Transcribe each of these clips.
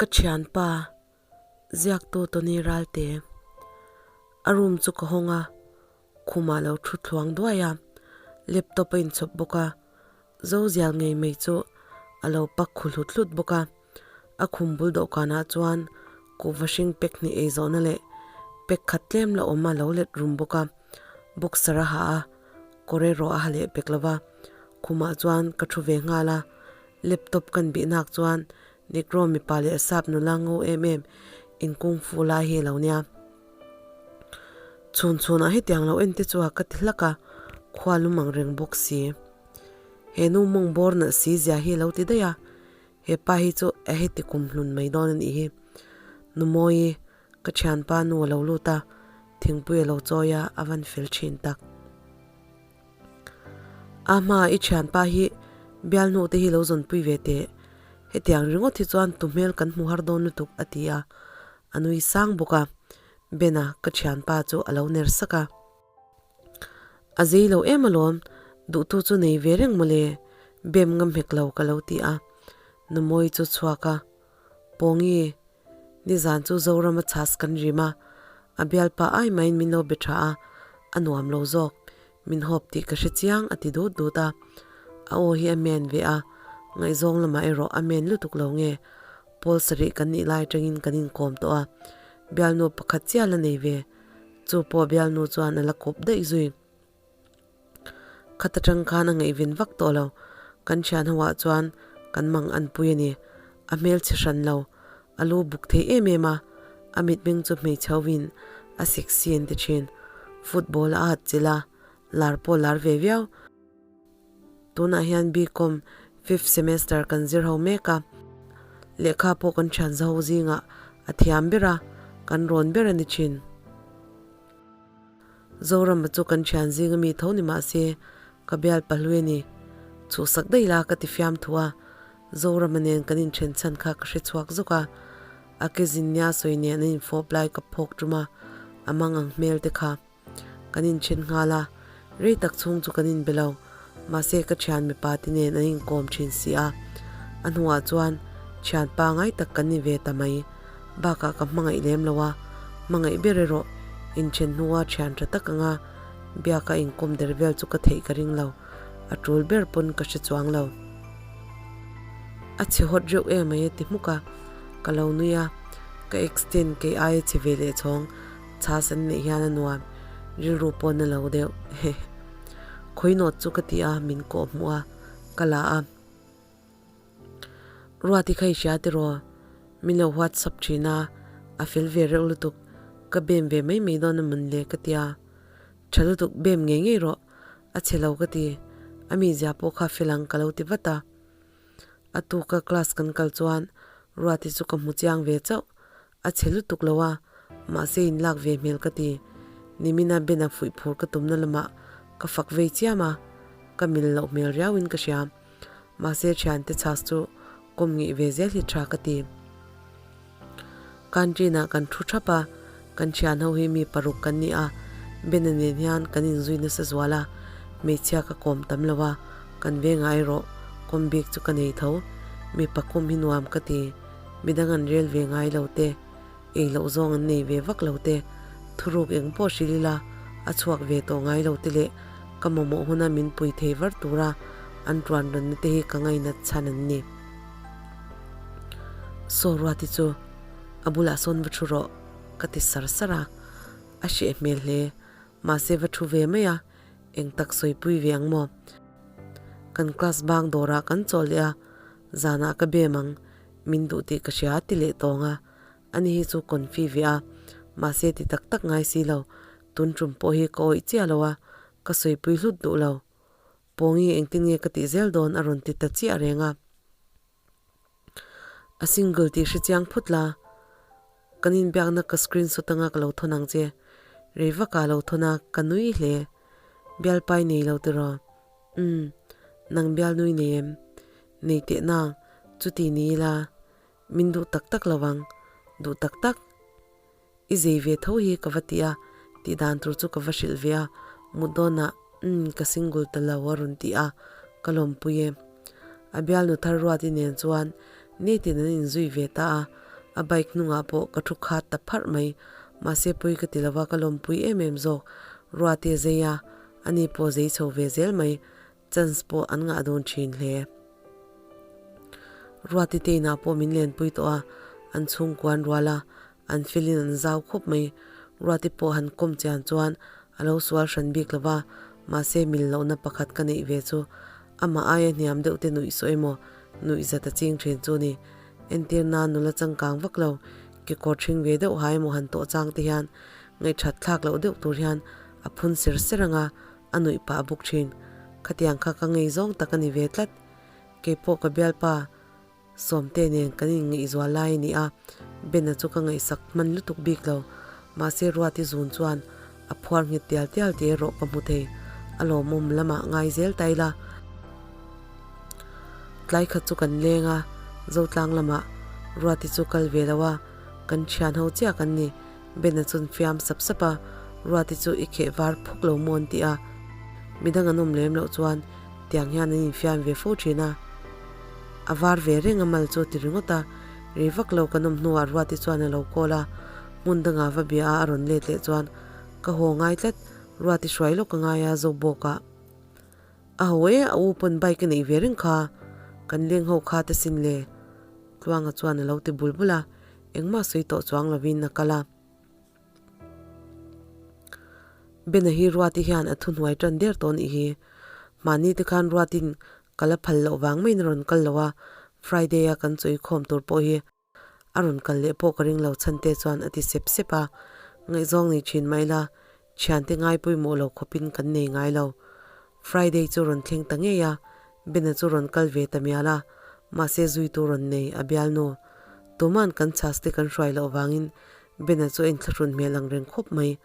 Ka thianpa, ziaktu Tony Ralte. A room chu ka hawng a, khumah lo thu thluang duai a, laptop a inchhawp bawk a, zo zial ngei mai chu a lo pak khu hlut hlut bawk a. A khum bul dawhkanah chuan kuhva hring pack hnih ei zawhna leh pack khat tlem la awm a lo let rum bawk a, boxer a ha a, kawr erawh a ha leh pek lo va, khumah chuan ka thu ve nghal a, laptop kan bih nak chuan Negro mipa leh sap nula ngo em em in kung fu lai hi a lo nia. Chhun chhunah hetiang lo en te chu a ka ti hlak a, khua lum ang reng bawk si. He nu mawng bawr nalh si zia hi a lo ti daih a, He pa hi chu a heti kum hlun mai dawn a nih hi. Numawi, ka thianpa nu a lo lut a, thingpui a lo chawi a, a van fel thin tak. A hma i thianpa hi bialnu te hi lo zawnpui ve teh. Hetiang ringawt hi chuan tu hmel kan hmu har dawn lutuk a ti a, a nui sang bawk a. Bena, ka thianpa chu a lo ner sak a. A zei lo em alawm, duhtu chu nei ve reng mawle, bem ngam hek lo ka lo ti a. Numawi chu chhuak a, Pawngi, nizan chu Zorama chhas kan rim a, a bialpa ai maiin min lo be tha a, a nuam lo zawk, min hawp tih ka hre chiang a ti dut dut a. A aw hi a men ve a, ngaihzawng lamah erawh a men lutuk lo nge, pawl sarih kan nih lai atangin kan inkawm tawh a, bialnu pakhat chiah la nei ve. Chu pawh bialnu chuan a la kawp daih zui. Khat atang khan a ngaihven vak tawh lo. Kan thian ho ah chuan kan mang an pui a ni. A hmel chhe hran lo. A lu buk thei em em a. A mitmeng chu hmeichhe hovin a sexy an ti thin. Football a at chilh a, lar pawh lar ve viau. Tunah hian BCom fifth semester kan zir ho mek a, lehkha pawh kan thian zaho zingah a thiam ber a, kan rawn ber a ni thin. Zorama chu kan thian zinga mi tho ni mah se, ka bial pahlui a ni. Chhuhsak daih la ka ti fiam thu a, Zorama nen kan inthen chhan kha ka hre chhuak zawk a, a ke zin nia sawi nen an infawp lai ka phawk tum a, a mangang hmel te kha. Kan inthen nghal a, rei tak chhung chu kan inbe lo. Mahse ka thian mipa te nen an inkawm thin si a, a hnuah chuan thian pangai tak kan ni ve ta mai. Bakah ka hmangaih lem lo a, hmangaih ber erawh inthen hnua thian tha tak anga biaka inkawm der vel chu ka theih ka ring lo, a tul ber pawn ka hre chuang lo. A chhe hawt reuh em mai a ti hmuk a, ka lo nui a, ka extend kei aia chhe ve leh chhawng. Chhas an neih hian a nuam, rilru pawn a lo deuh he. Khawi nawt chu ka ti a, min kawh hmuh a, ka la a. Ruati kha i hria tiraw? Min lo whatsapp thin a, a fel ve reuh lutuk, ka bem ve mai mai dawn a mawn le ka ti a. Tha lutuk bem ngei ngei rawh, a chhe lo ka ti, a mizia pawh kha fel ang ka lo ti vat a. A tuka class kan kal chuan Ruati chu ka hmu chiang ve chauh, A chhe lutuk lo a, mahse in lak ve hmel ka ti. Nimina Ben-a fuih phur ka tumna lamah ka fak vei chiam a, ka mil loh hmel riauin ka hria. Mahse thiante chhas chu kawm ngih ve zel hi tha ka ti. Canteen-ah kan thu thap a, kan thian ho hi mi paruk kan ni a, Ben-a nen hian kan inzui nasa zual a, hmeichhia ka kawm tam lo a, kan vengah erawh kawm bik chu ka nei tho. Mipa kawm hi nuam ka ti. Midang an rel ve ngai lo te, ei loh zawng an nei ve vak lo te, thuruk eng pawh hrilh ila a chhuak ve tawh ngai lo te leh ka mamawh huna min pui thei var tura an tuan rawnna te hi ka ngainat chhan an ni. Saw Ruati chu a bulah sawn va thu rawh ka ti sar sar a, a hreh hmel hle. Mahse va thu ve mai a, eng tak sawipui ve ang maw? Kan class bang dawrah kan chawl leh a, Zanah ka bem ang, min duh tih ka hria ti leh tawng a, ani hi chu confi ve a, mahse ti tak tak ngai si lo, tun tum pawh hi ka awih chiah lo a, ka sawipui hlut duh lo. Pawngi engtin nge ka tih zel dawn a rawn ti ta chiah reng a. A single tih hre chiang phut la, kan inbiakna ka screenshot anga ka lo thawn ang che, rei vaka lo thawn a, ka nui hle. Bialpai nei lo tiraw? Umm, nang bial nui nei em? Nei teh nang, chuti ni ila, min duh tak tak lo ang, duh tak tak. I zei ve tho hi ka va ti a, tih dan tur chu ka va hrilh ve a, mut dawnah, umm, ka single ta lo a rawn ti a, ka lawmpui e. A bialnu thar Ruati nen chuan nitin an inzui ve ta a, A bike hnungah pawh ka thu khat ta pharh mai. Mahse pui ka ti lova ka lawmpui em em zawk. Ruate zei a, ani pawh zei chho ve zel mai. Chance pawh an ngah dawn thin hle. Ruati te inah pawh min lenpui tawh a, an chhungkuan rual a, an felin an zau khawp mai. Ruati pawh han kawm chian chuan a lo sual hran bik lo va, mahse mil lohna pakhat ka neih ve chu amah aia hniam deuh te nuih saw emaw nuih zat a ching thin chu ni. Entir nan nula changkang vak lo, kekawr ṭhing ve deuh ha emaw han tawh chang te hian ngaihṭhat thlak loh deuh tur hian a phun ser ser ang a, a nuih pah bawk thin. Khatiang kha ka ngei zawng tak a ni ve tlat. Keipawh ka bialpa Sawmte nen kan inngaihzual lai a ni a, Bena chu ka ngaihsak hman lutuk bik lo. Mahse Ruati zun chuan a phuar nghet tial tial tih erawh ka hmu thei. A lawmawm lamah ngai zel ta ila. Tlai khat chu kan leng a, Zotlang lamah Ruati chu kal ve lo a, kan thian ho chiah kan ni. Bena chuan fiam sap sap a, Ruati chu i kheh var phuk lo maw an ti a, midang an awm lem loh chuan tiang hian an infiam ve fo thin a, a var ve reng a mal chu a ti ringawt a, rei vak lo kan awm hnuah Ruati chuan a lo call a, hmun dangah va bia a a rawn let leh chuan ka haw ngai tlat, Ruati hruai lawk a ngai a Zobawk ah. A ho e, a u pawn bike a neih ve reng kha, kan leng ho kha te sin le. Tluanga chuan a lo ti bul bul a, engmah sawi tawh chuang lovin a kal a. Bena hi Ruati hian a thuhnuai tan der tawh anih hi. Mahni te khan Ruatin ka la phal loh vang maiin a rawn kal lo a, Friday a kan chawi khawm tur pawh hi a rawn kal leh pawh ka ring lo chhante chuan a ti sep sep a, ngaihzawng nei thin mai la, thiante ngai pawimawh lo khawpin kan nei ngai lo. Friday chu rawn thleng ta ngei a, Bena chu rawn kal ve ta mial a, mahse zuitu rawn nei a bialnu. Tuman kan chhas te kan hruai loh vangin Bena chu a inthlahrun hmel ang reng khawp mai.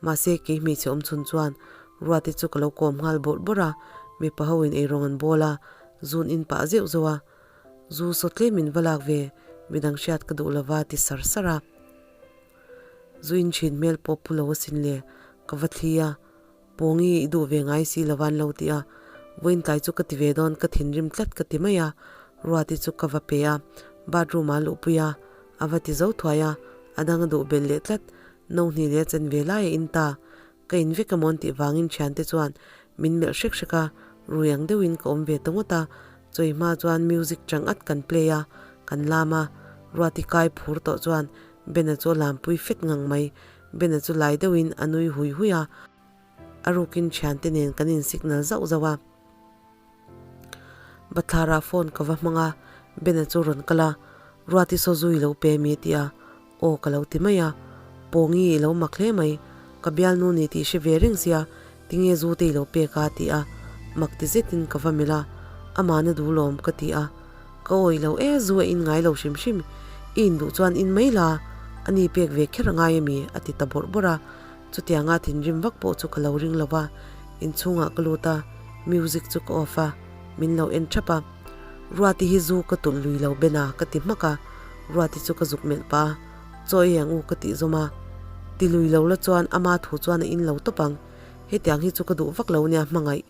Mahse kei hmeichhe awm chhun chuan Ruati chu ka lo kawm nghal bawrh bawrh a, mipa ho in eirawng an bawl a, zun in pah zeuh zeuh a. Zu saw tlem in va lak ve, midang hriat ka duh lova ti sar sar a. Zu in thin hmel pawh pu lo asin le, ka va thli a, Pawngi i duh ve ngai si lova an lo ti a, vawiin tlai chu ka ti ve dawn ka thinrim tlat ka ti mai a, Ruati chu ka va pe a, bathroom ah luhpui a, a va ti zo thuai a, a dang a duh belh leh tlat, no hnih leh a chen ve lai a in ta. Ka in vek emaw an tih vangin thiante chuan min melh hrek hrek a, rui ang deuhin ka awm ve ta ngawt a, chawi hma chuan music chang at kan play a, kan lam a, Ruati kai phur tawh chuan Bena chu a lampui fet ngang mai, Bena chu lai deuhin a nui hui hui a, a rukin thiante nen kan in signal zauh zauh a. Bathlarah phone ka va hmang a, Bena chu rawn kal a, Ruati saw zui lo pe mi a ti a, Aw ka lo ti mai a, Pawngi i lo mak hle mai, ka bialnu ni tih hre ve reng sia, tinge zu te i lo pek a ti a, mak ti zetin ka va melh a, amahna duh lawm ka ti a, ka awih lo e zu a in ngai lo hrim hrim, i induh chuan in mai la, a ni pek ve kher a ngai ami a ti ta bawrh bawrh a, chutianga thinrim vak pawh chu ka lo ring lo va, inchhungah ka lut a, music chu ka off a, min lo en thap a. Ruati hi zu ka tulh lui lo ben a ka ti hmak a, Ruati chu ka zuk melh pah a, Chaw ei ang u ka tih zawm a, ti lui lo la chuan ama thu chuan a in lo tawp ang, hetiang hi chu ka duh vak lo nia hmangaih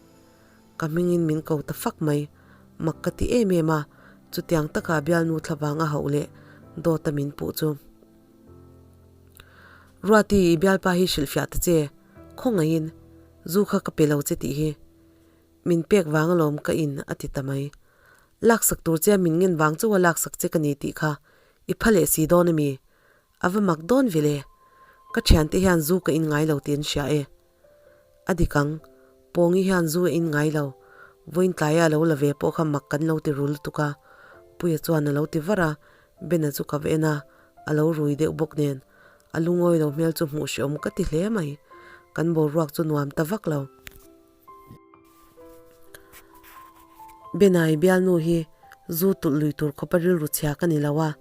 ka hmingin min ko ta fak mai, mak ka ti em em a, chutiang taka bialnu thla vang a hauh leh dawt a min puh chu. Ruati i bialpa hi hrilhfiah ta che, khawngaihin zu kha ka pe lo che tih hi. Min pek vang alawm ka in a ti ta mai. Laksak tur che min ngen vang chauha laksak che ka ni tih kha i pha leh si dawn ami? A va mak dawn ve le. Ka thiante hian zu ka in ngai lo tih an hria e. A dik ang, Pawngi hian zu a in ngai lo. Vawiin tlaia a lo la ve pawh kha mak kan lo ti ru lutuk a. Puia chuan a lo ti var a, Bena chu ka va en a, a lo rui deuh bawk nen. A lungawi lo hmel chu hmuh hreawm ka ti hle mai. Kan boruak chu nuam ta vak lo. Bena i bialnu hi zu tulh lui tur khawpa rilru chhia ka ni lo a,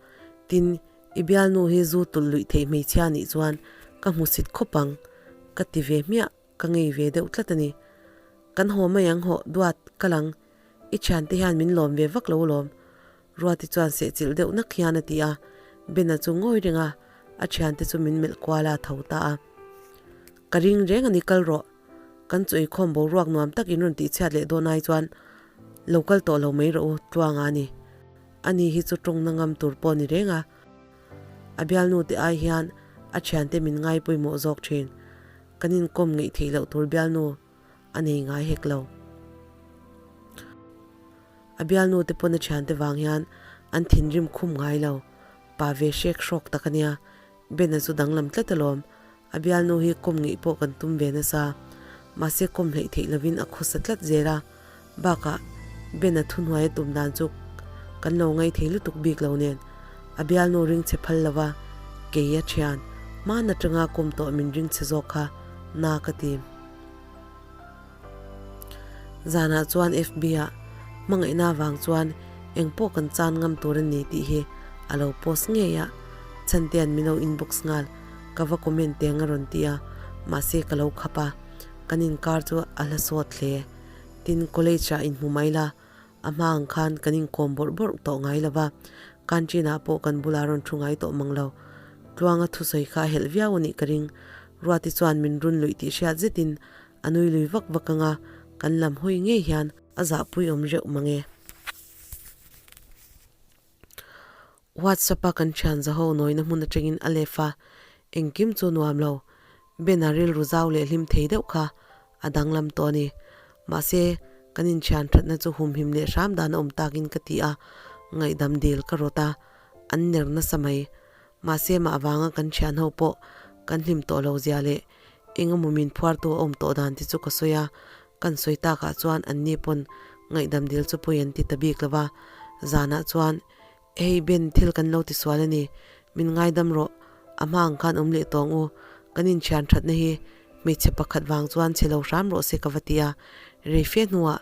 tin i bialnu hi zu tulh luih theih hmeichhia nih chuan ka hmusit khawp ang ka ti ve hmiah, ka ngei ve deuh tlat a ni. Kan haw mai ang hawh duat ka lang, i thiante hian min lawm ve vak lo lawm Ruati chuan sehchilh deuh nak hian a ti a, Bena chu ngawi reng a, a thiante chu min melh kual a tho ta a. Ka ring reng a ni kal rawh, kan chu eikhawm boruak nuam tak in rawn tihchhiat leh dawn ai chuan lo kal tawh lo mai rawh u Tluanga a ni. Ani hi chu tawngna ngam tur pawh a ni reng a. A bialnu te ai hian a thiante min ngai pawimawh zawk thin. Kan inkawm ngeih theih loh tur bialnu a nei ngai hek lo. A bialnu te pawn a thiante vang hian an thinrim khum ngai lo. Pa ve hrek hrawk tak a nia. Bena chu danglam tlat alawm. A bialnu hi kawm ngeih pawh kan tum ve nasa. Mahse kawm hleih theih lovin a khawsa tlat zel a. Bakah Bena thuhnuai a tum dan chu kan lo ngaih thei lutuk bik lo nen a bialnu ring che phal lova kei a thian hman atanga kawm tawh min ring che zawk kha na ka ti. Zanah chuan FB ah hmangaihna avang chuan engpawh kan chan ngam tur a ni tih hi a lo post ngei a, Chhantea'n min lo inbox nghal, ka va comment teng a rawn ti a, mahse ka lo khap a, kan inkar chu a hla sawt hle. Tin, college ah inhmu mai la, a hma ang khan kan inkawm bawrh bawrh tawh ngai lo va, canteen ah pawh kan bulah rawn thu ngai tawh mang lo. Tluanga thusawi kha a helh viau a nih ka ring, Ruati chuan min run luih tih hriat zetin A nui lui vak vak anga kan lam hawi ngei hian a zahpui awm reuh mang e. WhatsApp a kan thian zaho nawina hmun atangin a lef a, engkim chu nuam lo. Ben-a rilru zau leh hlim thei deuh kha a danglam tawh a ni. Mahse, kan inthian thatna chu humhim leh hram dan a awm takin ka ti a, ngaihdam dil ka rawt a, an ner nasa mai. Mahse, mah vanga kan thian ho pawh kan hlim tawh lo zia leh Eng emaw min phuartu a awm tawh dan te chu ka sawi a, kan sawi takah chuan an ni pawn ngaihdam dil chu pawi an ti ta bik lo va. Zanah chuan, Hei Ben, thil kan lo tisual a ni, min ngaidam rawh, a hma ang khan awm leh tawng u, kan inthian thatna hi hmeichhe pakhat vang chuan chhe lo hram rawh se ka va ti a, rei fe hnuah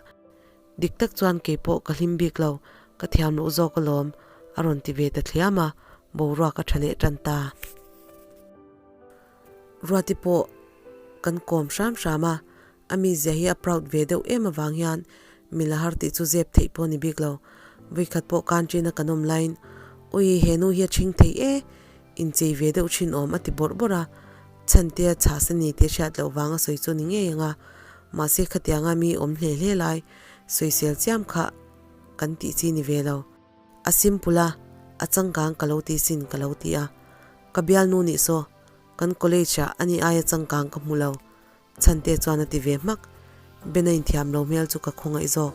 dik tak chuan keipawh ka hlim bik lo, ka thiam loh zawk alawm, a rawn ti ve ta thliam a, boruak a tha leh tan ta. Ruati pawh kan kawm hram hram a, a mizia hi a proud ve deuh em avang hian mila har tih chu zep theih pawh a ni bik lo. Vawikhat pawh canteen a kan awm laiin, Ui, he nu hi a ṭhing thei e, inchei ve deuh ṭhin awm a ti bawrh bawrh a, chhante a chhas a ni tih a hriat loh vang a sawi chu a ni ngei ang a, mahse khatianga mi awm hle hle lai sawisel chiam kha kan tih chi ni ve lo. A simple a, a changkang ka lo ti sin ka lo ti a, ka bialnu nih saw Kan college ah ani aia changkang ka hmu lo, Chhante chuan a ti ve hmak. Ben a inthiam lo hmel chu ka khawngaih zawk.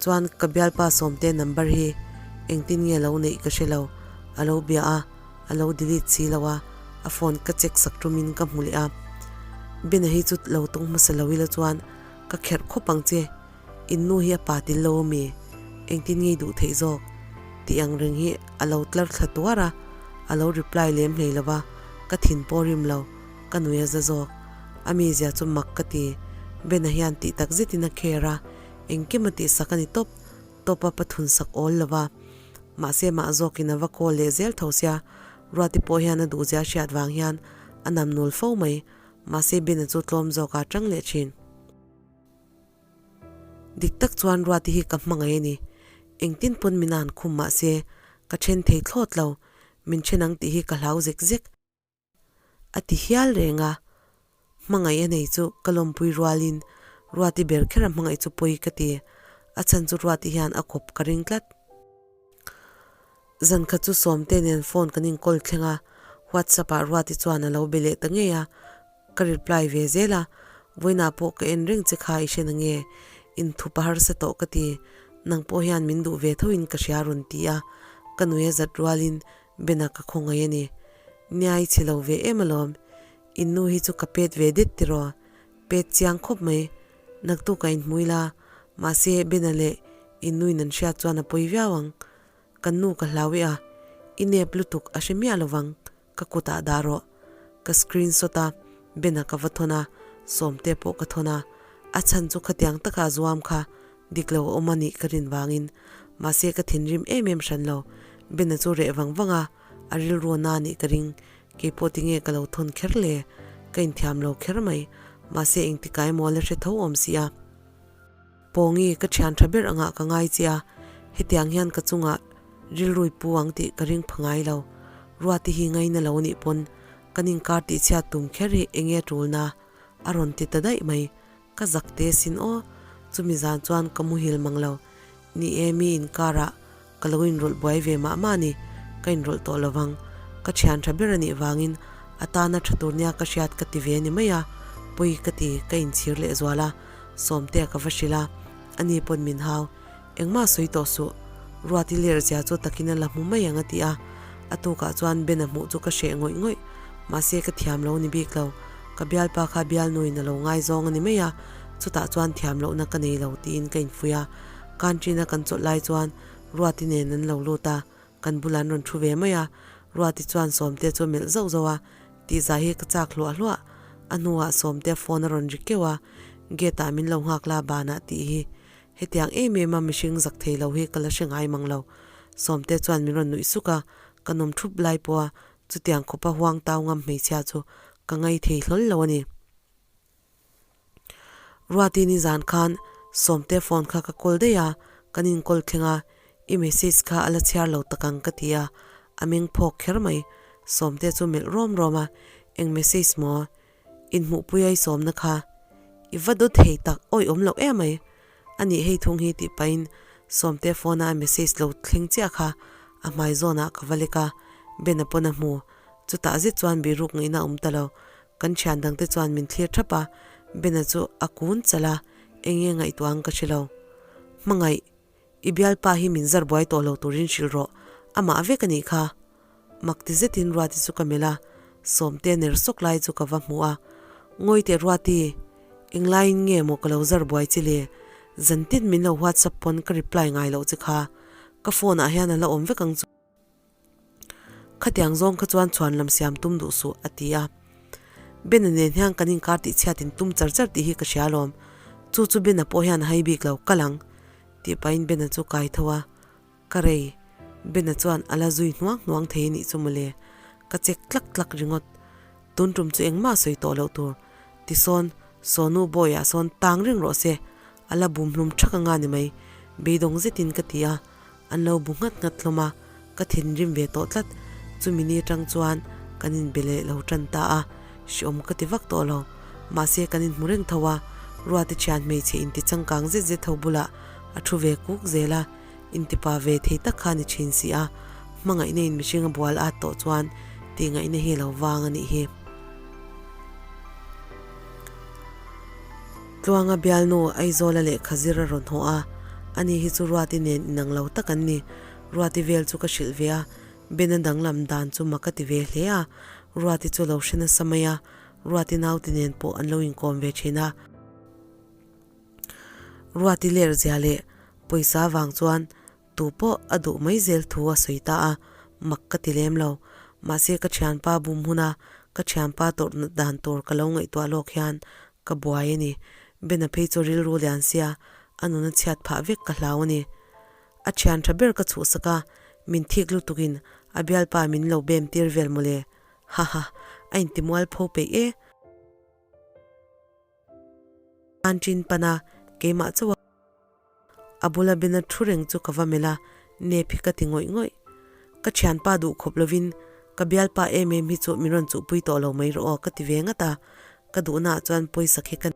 Chuan ka bialpa Sawmte number hi engtin nge lo neih ka hre lo, a lo bia a, a lo delete si lo a, a phone ka check sak tumin ka hmu leh a. Ben a hi chu lo tawng hmasa lo ila chuan ka kherh khawp ang che. In nu hi a pa til lo ami? Engtin ngei duh theih zawk? Tih ang reng hi a lo tlar thla tuar a, a lo reply lem hlei lo va, ka thin pawh rim lo, ka nui a za zawk. A mizia chu mak ka ti, Bena hian tih tak zetin a care a, engkim a tihsak a ni tawp, tawp a pathun sak awl lo va. Mahse mah zawkin a va call leh zel tho sia, Ruati pawh hian a duhzia hriat vang hian a namnul fo mai, mahse Bena chu tlawm zawkah a tang leh thin. Dik tak chuan Ruati hi ka hmangaih a ni. Engtin pawn min an khum mah se, ka then thei thlawt lo, min then ang tih hi ka hlau zek zek. A ti hial reng a, hmangaih a nei chu ka lawmpui rualin Ruati ber kher a hmangaih chu pawi ka ti, a chhan chu Ruati hian a kawp ka ring tlat. Zan khat chu Sawmte nen phone kan inkawl thleng a, WhatsApp ah Ruati chuan a lo be leh ta ngei a, Ka reply ve zel a, vawiinah pawh ka en reng che kha i hre na nge? Inthup a harsa tawh ka ti, nang pawh hian min duh ve thoin ka hria rawn ti a, ka nui a zat rualin Bena ka khawngaih a ni. Nia i chhe lo ve em alawm, in nu hi chu ka pet ve det tiraw? Pet chiang khawp mai, naktuk a inhmu ila, mahse Bena leh in nuin an hriat chuan a pawi viau ang, kan nu ka hlau i a, i nep lutuk a hre miah lovang. Ka kutah dah rawh. Ka screenshot a, Ben-a ka va thawn a, Sawmte pawh ka thawn a. A chhan chu khatiang taka a zuam kha dik lo a awm a nih ka rin vangin. Mahse ka thinrim em em hran lo. Ben-a chu reh vang vang a, a rilru a na nih ka ring. Keipawh tinge ka lo thawn kher le? Ka inthiam lo kher mai. Mahse engtikah emaw a la hre tho awm si a. Pawngi, ka thian tha ber angah ka ngai che a, hetiang hian ka chungah rilrui pu ang tih ka ring pha ngai lo. Ruati hi ngaina lo nih pawn kan inkar tih chhiat tum kher hi enge a tulna? a rawn ti ta daih mai. Ka zak te sin aw, chumi zan chuan ka muhil mang lo. Ni e, mi inkarah ka lo inrawlh buai ve mah mah a ni, ka inrawlh tawh lovang. Ka thian tha ber a nih vangin a tana tha tur nia ka hriat ka ti ve a ni mai a, pawi ka ti, ka inchhir lehzual a, Sawmtea ka va hrilh a, ani pawn min hau. Engmah sawi tawh suh, Ruati ler zia chu takin a la hmu mai ang a ti a, a tukah chuan Ben a hmuh chu ka hreh ngawih ngawih, mahse ka thiam lo ni bik lo, ka bialpa kha bialnuin a lo ngaizawng a ni mai a, chutah chuan thiam lohna ka nei lo tiin ka infuih a, canteen a kan chawlh lai chuan Ruati nen an lo lut a, kan bulah an rawn thu ve mai a, Ruati chuan Sawmtea chu a melh zauh zauh a, tihzah hi ka chak hluah hluah, a hnuah Sawmtea phone a rawn ri keuh a, gate ah min lo nghak la banah tih hi Hetiang em em a mihring zak thei lo hi ka la hre ngai mang lo. Sawmte chuan min rawn nuih suk a, ka nawm thup lai pawha chutiang khawpa huang tau ngam hmeichhia chu ka ngai thei hlawl lo a ni. Ruati nizan khan Sawmte phone kha ka call daih a, kan inkawl thleng a, i message kha a la chhiar lo tak ang ka ti a, a meng phawk kher mai. Sawmte chu melh rawm rawm a, Eng message maw? Inhmuhpui a i sawmna kha i va dawt thei tak awi awm loh em mai. A nih hei thung hi tih pahin Sawmte phone a a message lo thleng chiah kha a hmai zawnah ka va lek a, Ben-a pawn a hmu. Chutah zet chuan biruk ngaihna a awm ta lo. Kan thian dangte chuan min thlir thap a, Ben-a chu a kun chalh a, eng nge ngaihtuah ang ka hre lo. Hmangaih, i bialpa hi min zar buai tawh lo turin hrilh rawh, amah vek a nih kha. Mak ti zetin Ruati chu ka melh a, Sawmte ner sawk lai chu ka va hmu a. Ngawi teh Ruati, englaiin nge maw ka lo zar buai che le? Zantin min lo WhatsApp pawn ka reply ngai loh che kha. Ka phone ah hian a la awm vek ang chu. Khatiang zawng kha chuan chhuan lam siam tum duh suh, a ti a. Bena nen hian kan inkar tih chhiatin tum char char tih hi ka hria alawm. Chu chu Bena pawh hian a hai bik lo, kal ang, tih pahin Bena chu kai tho a. Ka rei, Bena chuan a la zui hnuang hnuang thei anih chu mawle, ka chek tlak tlak ringawt. Tun tum chu engmah sawi tawh loh tur. Tisawn, Sawnu bawiah sawn tang reng rawh se, a la bum hlum thak anga ni mai, beidawng zetin ka ti a, an lo bu nghat nghat hlawm a, ka thinrim ve tawh tlat. Chumi ni atang chuan kan inbe leh lo tan ta a, hriawm ka ti vak tawh lo. Mahse kan inhmu reng tho a, Ruati thian hmeichhe inti changkang zet zet ho bulah a thu ve kuk zel a, Intipa ve thei tak kha ni thin si a, hmangaihna in mihring a bual at tawh chuan tihngaihna hi a lo vang a nih hi. Tluanga bialnu Aizawla lehkha zir a rawn haw a, ani hi chu Ruati nen inang lo tak an ni. Ruati vel chu ka hrilh ve a, Bena danglam dan chu mak a ti ve hle a, Ruati chu lo hre nasa mai a, Ruati naute nen pawh an lo inkawm ve thin a. Ruati ler zia leh pawisa vang chuan tu pawh a duh mai zel thu a sawi ta a, mak ka ti lem lo. Mahse ka thianpa bum huna ka thianpa tawrh nat dan tur ka lo ngaihtuah lawk hian ka buai a ni. Bena phei chu rilru lian sia a nuna chhiat phah vek ka hlau a ni. A thian tha ber ka chhuhsak a, min thik lutukin a bialpa min lo bem tir vel mawle. Haha, a intimual pho peih e. An ṭin pan a, keimah chauh a a bula bena thu reng chu ka va melh a, nep hi ka ti ngawih ngawih. Ka ṭhianpa duh khawp lovin ka bialpa em em hi chu min rawn chuhpui tawh lo mai rawh aw ka ti ve ngat a, ka duhnaah chuan pawisa khi ka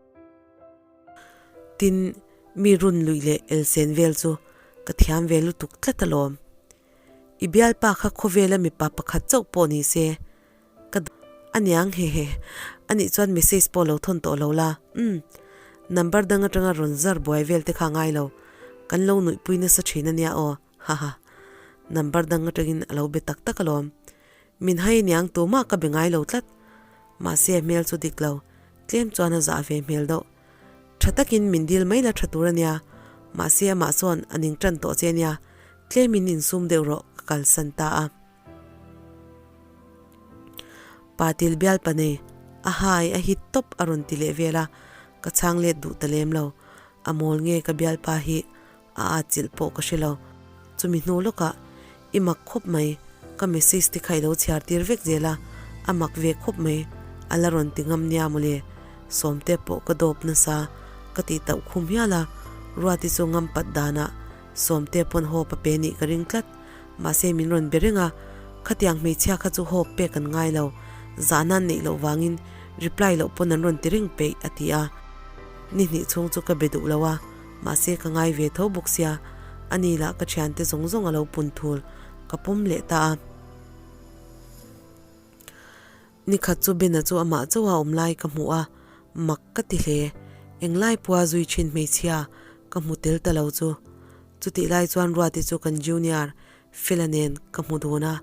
tin mi run luih leh elsen vel chu ka thiam ve lutuk tlat alawm. I bialpa kha khawvela mipa pakhat chauh pawh ni se Ka a niang hehe. Anih chuan message pawh lo thawn tawh lo la. Umm. Number dang atanga rawn zar buai vel te kha ngai lo. Kan lo nuihpui nasa thin ania aw. Haha. Number dang atangin a lo be tak tak alawm. Min hai aniang tumah ka be ngai lo tlat. Mahse a hmel chu dik lo. Tlem chuan a zah ve hmel deuh. Tha takin min dil mai la tha tur ania. Mahse amah sawn a ning tan tawh che ania. Tlemin insum deuh rawh ka kalsan ta a. Patil bial pa nei, a hai a hit tawp a rawn ti leh vel a, ka chhang let duh ta lem lo. A mawl nge ka bialpa hi a atchilh pawh ka hre lo. Chumi hnu lawkah i mak khawp mai, ka message te kha i lo chhiar tir vek zel a, a mak ve khawp mai, a la rawn ti ngam nia mawle. Sawmte pawh ka dawp nasa, ka tih tauh khum hial a, Ruati chu ngam pat danah Sawmte pawn haw pa pe nih ka ring tlat. Mahse min rawn be reng a, khatiang hmeichhia kha chu haw pek an ngai lo, zahna an neih loh vangin reply loh pawn an rawn ti reng peih a ti a. Ni hnih chhung chu ka be duh lo a, mahse ka ngai ve tho bawk sia, ani lah ka thiante zawng zawng a lo pun thul, ka pawm leh ta a. Nikhat chu Bena chu amah chauha awm lai ka hmu a, mak ka ti hle. Englai pawha zui thin hmeichhia ka hmu tel ta lo chu. Chutih lai chuan Ruati chu kan junior Fela nen ka hmu dun a.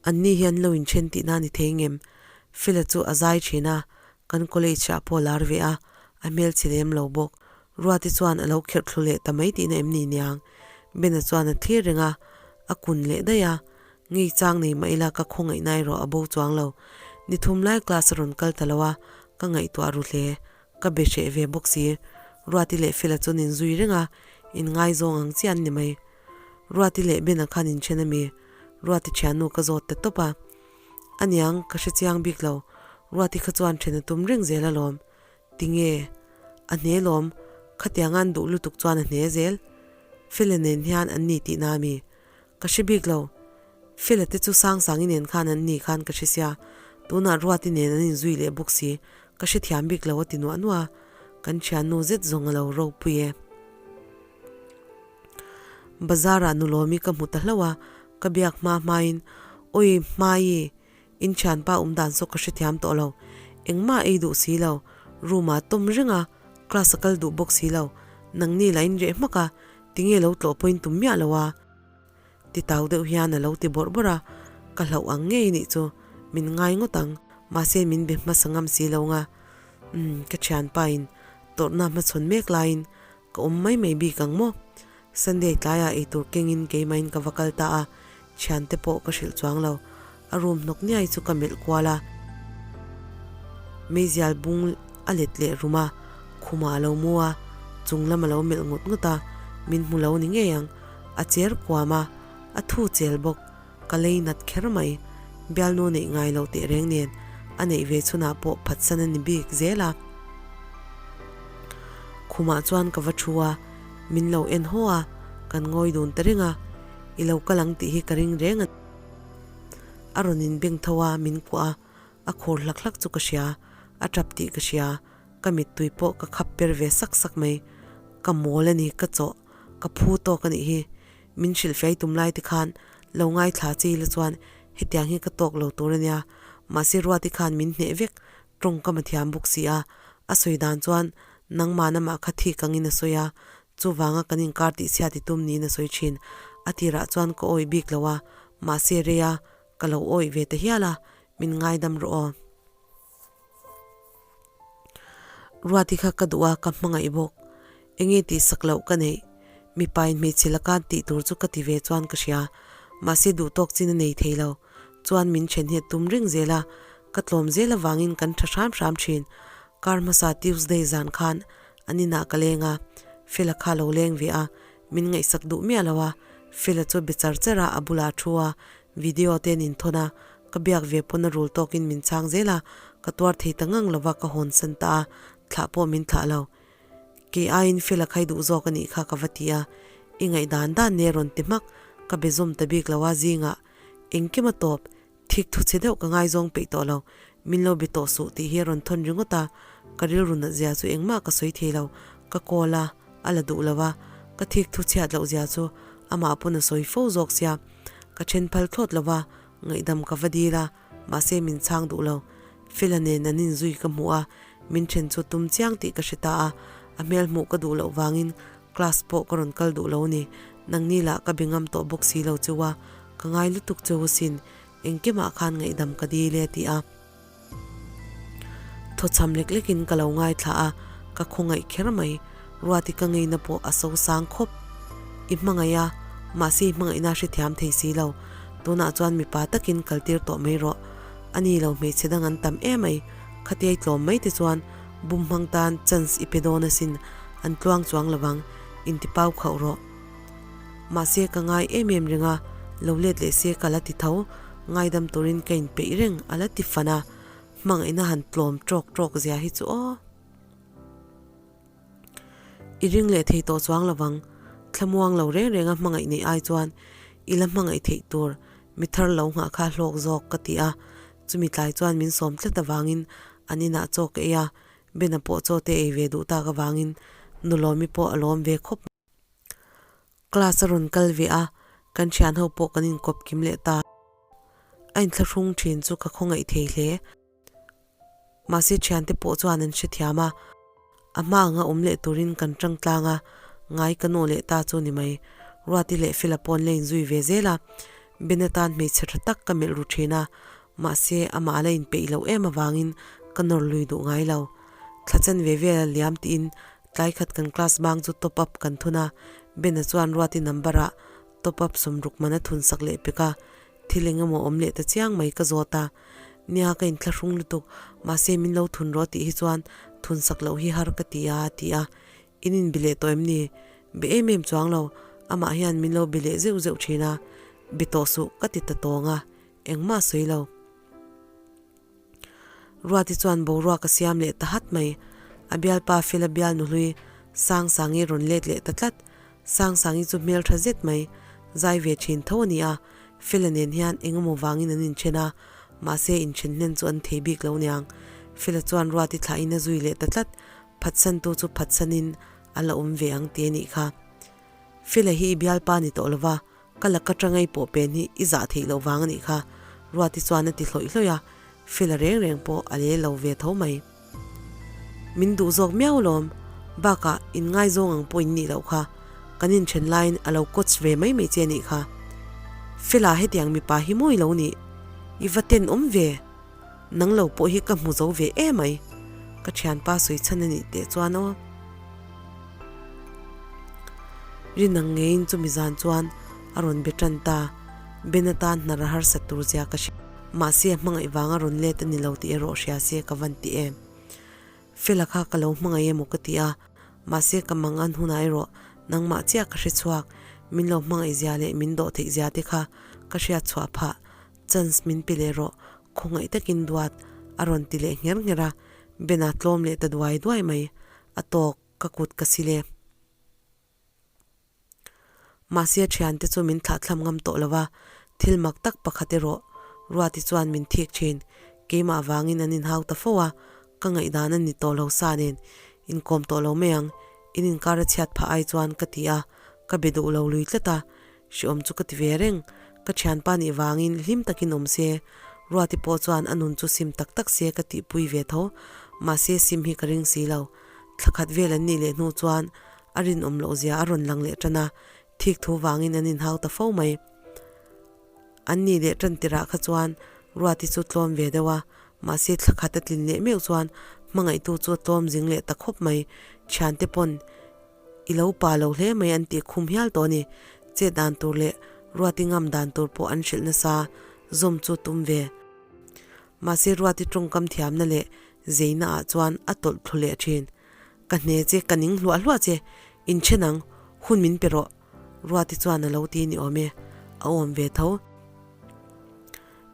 Anni hi an lo inthen tihna a ni thei ngem? Fela chu a zai thin a, kan college ah pawh a lar ve a, a hmelchhe lem lo bawk. Ruati chuan a lo kherh thlu leh ta mai tihna em ni niang? Bena chuan a thlir reng a, a kun leh daih a, Ngei chang nei mah ila ka khawngaihna erawh a bo chuang lo. Ni thum lai class a rawn kal ta lo a, ka ngaihtuah ru hle. Ka be hreh ve bawk si. Ruati leh Fela chuan in zui reng a, in ngaizawng ang chiah an ni mai. Ruati leh Bena khan in then a mi? Ruati thiannu ka zawt ta tawp a. Aniang, ka hre chiang bik lo. Ruati kha chuan then a tum reng zel alawm. Tinge? A hne lawm, khatiang an duh lutuk chuan a hne zel. Fela nen hian an ni tihna a mi? Ka hre bik lo. Fela te chu Sangsangi nen khan an ni khan ka hre sia, tunah Ruati nen an inzui leh bawk si, ka hre thiam bik lo a ti nuah nuah a, kan thiannu zet zawng a lo ropui e. Bazar ah Nulawmi ka hmu ta hlauh a, ka biak hma hmain, Awi Hmai, in thianpa awm dan saw ka hre thiam tawh lo, engmah ei duh si lo, room ah tawm reng a, class a kal duh bawk si lo, nangni lah in reh hmak a, Tinge lo tlawh pawhin tum miah lo a? Ti tau deuh hian a lo ti bawrh bawrh a, ka hlauh ang ngei nih chu min ngai ngawt ang, mahse min be hmasa ngam si lo nga. Umm, ka thianpa in tawrhna hmachhawn mek laiin ka awm mai mai bik ang maw? Sunday tlaiah eitur kengin keimahin ka va kal ta a, thiante pawh ka hrilh chuang lo. A room hnawk niai chu ka melh kual a, meizial bung a let leh rum a, khumah a lo mu a, chung lam a lo melh ngut ngut a, min hmu lo ni ngei ang, a cher kuam a, a thu chel bawk, ka lei nat kher mai, bialnu neih ngai lo teh reng nen a neih ve chhunah pawh phatsan a ni bik zel a. Khumah chuan ka va thu a, min lo en haw a, kan ngawi dun ta reng a, i lo kal ang tih hi ka ring reng a. A rawn inbeng tho a, min kuah a, a khur hlak hlak chu ka hria, a tap tih ka hria, ka mittui pawh ka khap per ve sak sak mai. Ka mawl a ni, ka chawh, ka phu tawk a nih hi. Min hrilhfiai tum lai te khan lo ngaithla chi ila chuan hetiang hi ka tawk lo tur a nia, mahse Ruati khan min hneh vek, tawngkam a thiam bawk si a, a sawi dan chuan nangmah namah kha thik angin a sawi a, Chuvanga kan inkar tih chhiat i tum niin a sawi thin. A tirah chuan ka awih bik lo a, mahse rei a, ka lo awih ve ta hial a, min ngaidam rawh aw. Ruati kha ka duh a, ka hmangaih bawk. Enge tih sak loh ka neih? Mipa in hmeichhe laka tih tur chu ka ti ve chuan ka hria. Mahse duhtawk chin a nei thei lo. Chuan min then hi a tum reng zel a, ka tlawm zel avangin kan tha hram hram thin. Kar hmasa Tuesday zan khan An inah ka leng a, Fela kha lo leng ve a, min ngaihsak duh miah lo a, Fela chu be char char a, a bulah a thu a, video te an inthawn a, ka biak ve pawn a rul tawkin min chhang zel a, ka tuar thei ta ngang lova ka hawn san ta a, thlah pawh min thlah lo. Kei aiin Fela khai duh zawk a nih kha ka va ti a, i ngaihdan dan ne rawn ti hmak, ka be zawm ta bik lo a zingah engkim a tawp, Thik thu chhe deuh ka ngaizawng peih tawh lo, min lo be tawh suh tih hi a rawn thawn ringawt a, ka rilru nat zia chu engmah ka sawi thei lo, ka call a, a la duh lo a, ka thik thu chhiat loh zia chu amah pawn a sawi fo zawk sia, ka then phal thlawt lo a, ngaihdam ka va dil a, mahse min chhang duh lo, Fela nen an inzui ka hmuh a, min then chu tum chiang tih ka hre ta a, a hmel hmuh ka duh loh vangin class pawh ka rawn kal duh lo ni, nangni lah ka be ngam tawh bawk si lo cheu a, Ka ngai lutuk cheu asin, engkimah khan ngaihdam ka dil e a ti a. Thawchham lek lekin ka lo ngaithla a, ka khawngaih kher mai. Ruati ka ngeina pawh a so sang khawp. I hmangaih a, mahse i hmangaihna hrethiam thei si lo. Tunah chuan mipa takin kaltir tawh mai rawh. A ni lo hmeichhe dang an tam emai, khatia i tlawm mai te chuan bum hmang tan chance i pe dawn asin, an tluang chuang lovang, intipau khauh rawh. Mahse ka ngai em em reng a, lo let leh se ka la ti tho, ngaidam turin ka inpeih reng a la ti fan a, hmangaihna han tlawm tawk tawk zia hi chu aw. I ring leh thei tawh chuang lovang, thlamuang lo reng reng a hmangaih neih ai chuan i la hmangaih theih tur mi thar lo nghah kha hlawk zawk ka ti a, chumi tlai chuan min sawm tlat avangin an inah chaw ka ei a, Bena pawh chaw te ei ve duh tak avangin Nulawmi pawh a lawm ve khawp. Class a rawn kal ve a, kan thian ho pawh kan inkawp kim leh ta. A inthlahrung thin chu ka khawngaih thei hle. Mahse thiante pawh chuan an hrethiam a, a hma anga awm leh turin kan tang tlang a, ngai ka nawh leh ta chu ni mai. Ruati leh Fela pawn la inzui ve zel a, Ben atan hmeichhe tha tak ka melh ru thin a, mahse amah la inpeih loh em avangin ka nawr lui duh ngai lo. Thla chen ve vel a liam tiin tlai khat kan class bang chu top up kan thun a, Bena chuan Ruati number ah top up sawmruk man a thun sak leh pek a, Thil eng emaw awm leh ta chiang mai ka zawt a, nia ka inthlahrung lutuk, mahse min lo thun rawh tih hi chuan thun sak loh hi har ka ti a a ti a, in inbi leh tawh em ni? Be em em chuang lo, amah hian min lo be leh zeuh zeuh thin a, be tawh suh ka ti ta tawng a, engmah sawi lo. Ruati chuan boruak a siam leh ta hat mai. A bialpa Fela bial nuhlui Sangsangi rawn let leh ta tlat. Sangsangi chu hmel tha zet mai, zai ve thin tho a ni a, Fela nen hian eng emaw vangin an inthen a, mahse inthen hnen chu an thei bik lo niang. Fela chuan Ruati thlahin a zui leh ta tlat, phatsantu chu phatsanin a la awm ve ang ti a nih kha. Fela hi i bialpa ni tawh lova, Ka lak atanga i pawh pen hi i zah theih loh vang a nih kha, Ruati chuan a ti hlawih hlawih a, Fela reng reng pawh a lel lo ve tho mai. Min duh zawk miau lawm, bakah in ngaizawng ang pawh in nih loh kha, kan inthen laiin a lo coach ve mai mai che a nih kha. Fela hetiang mipa hi mawi lo nih, i va ten awm ve, nang lo pawh hi ka hmu zo ve emai, ka thianpa sawi chhan a nih teh chuan aw. Rin ang ngeiin chumi zan chuan a rawn be tan ta. Ben atan hnar a harsat tur zia ka hria. Mahse a hmangaih vanga rawn let a ni lo tih erawh hria se ka van ti em. Fela kha ka lo hmangaih emaw ka ti a, mahse ka mang an hunah erawh nangmah chiah ka hre chhuak. Min lo hmangaih zia leh min dawh theih zia te kha ka hriat chhuah phah. Chance min pe leh rawh, khawngaih takin duat a rawn ti leh ngher ngher a, Ben a tlawm leh ta duai duai mai. A tawk, ka kut ka sil e. Mahse a thiante chu min thlahthlam ngam tawh lo va, thil mak tak pakhat erawh Ruati chuan min thik thin. Keimah vangin an inhau ta fo a, ka ngaihdan a ni tawh lo sa nen inkawm tawh lo mai ang, in inkar a chhiat phah ai chuan ka ti a, ka be duh lo lui tlat a, Hreawm chu ka ti ve reng. Ka thianpa nih vangin hlim takin awm se, Ruati pawh chuan a nun chu sim tak tak se ka tihpui ve tho. Mahse sim hi ka ring si lo. Thla khat vel an nih leh hnu chuan a rinawm loh zia a rawn lang leh tan a, thik thu vangin an inhau ta fo mai. An nih leh tan tirah kha chuan Ruati chu tlawm ve deuh a, mahse thla khat a tlin leh meuh chuan hmangaihtu chu a tlawm zing leh ta khawp mai. Thiante pawn I lo pa lo hle mai an tih khum hial tawh a ni. Chet dan tur leh Ruati ngam dan tur pawh an hrilh nasa, zawm chu tum ve. Mahse Ruati tawngkam thiamna leh zeina ah chuan a tawlh thlu leh thin. Ka hne che, ka ning hluah hluah che, inthen ang, hun min pe rawh. Ruati chuan a lo ti ni awm e, a awm ve tho.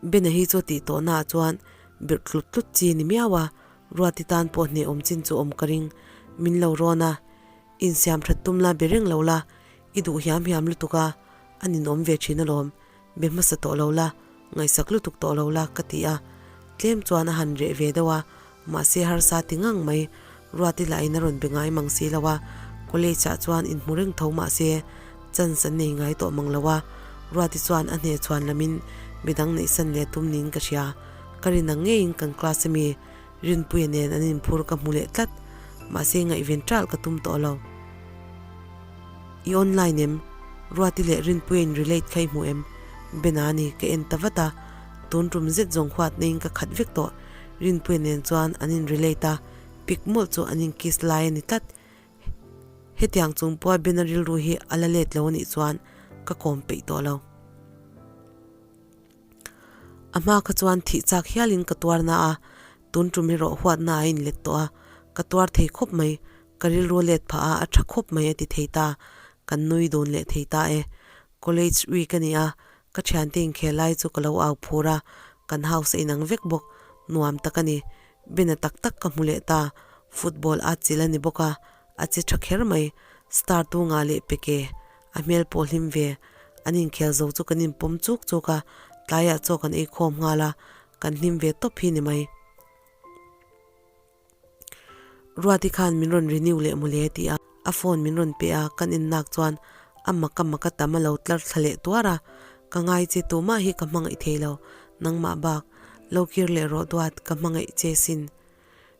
Bena hi chu tih tawhna ah chuan birh tlut tlut chi ni miau a, Ruati tan pawh hneh awm chin chu awm ka ring, min lo rawn a, insiam that tum la be reng lo la, i duh hiam hiam lutuk a, a ninawm ve thin alawm, be hmasa tawh lo la, ngaihsak lutuk tawh lo la ka ti a, tlem chuan a han reh ve deuh a, mahse harsa ti ngang mai, Ruati lahin a rawn be ngai mang si lo a, college ah chuan inhmu reng tho mahse chance an nei ngai tawh mang lo a, Ruati chuan a hne chhuan lamin midang neihsan leh tum niin ka hria. Ka rin ang ngeiin kan class ami Rinpuia nen an inphur ka hmu leh tlat, mahse ngaihven ṭalh ka tum tawh lo. I online em? Ruati leh Rinpuia in relate kha i hmu em? Bena ni, ka en ta vat a, tun tum zet zawng huat neiin ka khat vek tawh. Rinpuia nen chuan an in relate a, pic mawlh chu an in kiss lai a ni tlat. Hetiang chung pawha Bena rilru hi a la let lo anih chuan ka kawm peih tawh lo. A hma kha chuan thih chak hialin ka tuar na a, tun tum erawh huatna a inlet tawh a, ka tuar thei khawp mai, ka rilru let phah a, a tha khawp mai a ti thei ta, kan nui dun leh thei ta e. College week a ni a, ka thiante inkhel lai chu ka lo au phur a, kan house a inang vek bawk, nuam tak a ni. Bena tak tak ka hmu leh ta, football a chilh a ni bawk a, a che tha kher mai, star tu ngah leh pe ke. A hmel pawh hlim ve. An inkhel zo chu kan inpawm chuk chuk a, tlaiah chaw kan ei khawm nghal a, kan hlim ve tawp hi ni mai. Ruati khan min rawn renew leh mawle a ti a, a phone min rawn pe a, kan innak chuan a mak a mak a tam a lo tlar thla leh tuar a, ka ngai che tumah hi ka hmangaih thei lo. Nangmah bak, lo kir leh rawh duat ka hmangaih che sin.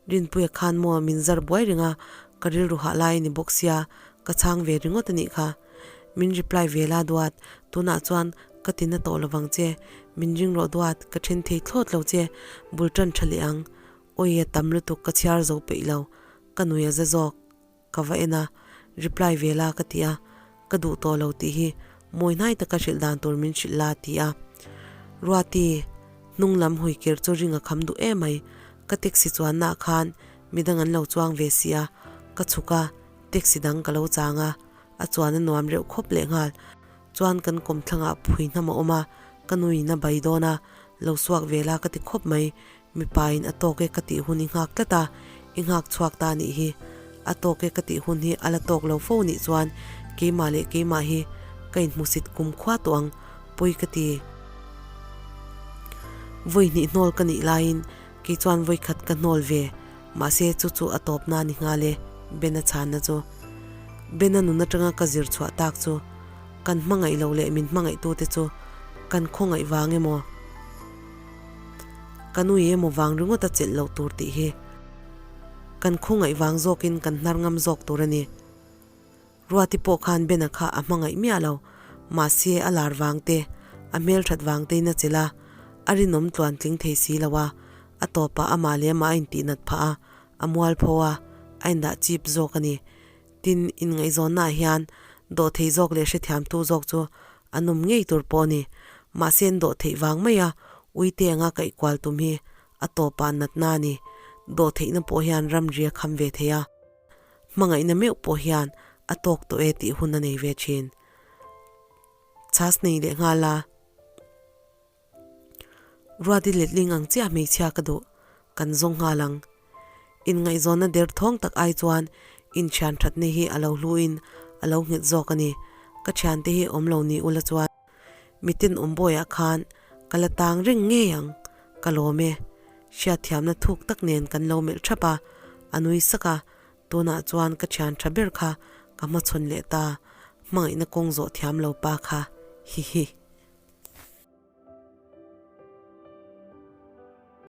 Rinpuia khan maw min zar buai reng a, ka rilru hah lai a ni bawk sia, ka chhang ve ringawt a nih kha. Min reply ve la duat, tunah chuan ka ti na tawh lovang che, min ring rawh duat, ka then thei thlawt lo che, bul tan tha leh ang. Awi a tam lutuk ka chhiar zo peih lo, ka nui a za zawk. Ka va en a, reply ve la ka ti a, ka duh tawh lo tih hi mawi hnai taka hrilh dan tur min hrilh la a ti a. Ruati, hnung lam hui kir chu ring a kham duh em mai, ka taxi chuanna ah khan midang an lo chuang ve si a, ka chhuk a, taxi dang ka lo chang a, a chuan a nuam reuh khawp lehnghal. Chuan kan kawmthlangah phui hnam a awm a, ka nuin a bai dawn a, lo suak ve la ka ti khawp mai, mipa in a tawk e ka tih hun i nghak tlat a, i nghak chhuak ta nih hi. A tawk e ka tih hun hi a la tawk lo fo nih chuan keimah leh keimah hi ka inhmusit kum khua tawh ang, pawi ka ti. Vawi hnih hnawl ka nih laiin kei chuan vawi khat ka hnawl ve, mahse chu chu a tawp na ni nghal e, Bena chhanna chu. Bena nun atanga ka zir chhuah tak chu kan hmangaih lo leh min hmangaihtute chu kan khawngaih vang emaw? Ka nui emaw vang ringawt a chelh loh tur tih hi kan khawngaih vang zawkin kan hnar ngam zawk tur a ni. Ruati pawh khan Bena kha a hmangaih miah lo, mahse a lar vang te, a hmelthat vang tein a chelh a, a rinawm tluan tling thei si lo a, a tawpah amah leh amah a intihnat phah a, a mualpho a, a indah chip zawk a ni. Tin, inngaihzawnnaah hian dawhthei zawk leh hrethiamtu zawk chu a nawm ngei tur pawh a ni. Mahse an dawhtheih vang maia uite anga kaih kual tum hi a tawpah natna a ni. Dawhtheihna pawh hian ramri a kham ve thei a, hmangaihna meuh pawh hian a tawk tawh e tih hun a nei ve thin. Chhas nei leh nghal a. Ruati letling ang chiah hmeichhia ka duh, kan zawng nghal ang. Inngaihzawnna der thawng tak ai chuan inthian thatna hi a lo hluin a lo nghet zawk a ni. Ka thiante hi awm lo ni ula chuan mitin awm bawiah khan ka la tang reng ngei ang, ka lawm e. Hriatthiamna thuk tak nen kan lo melh thap a, a nui sak a, tunah chuan ka thian tha ber kha ka hmachhawn leh ta, hmangaihna kawng zawh thiam lo pa kha, hihi.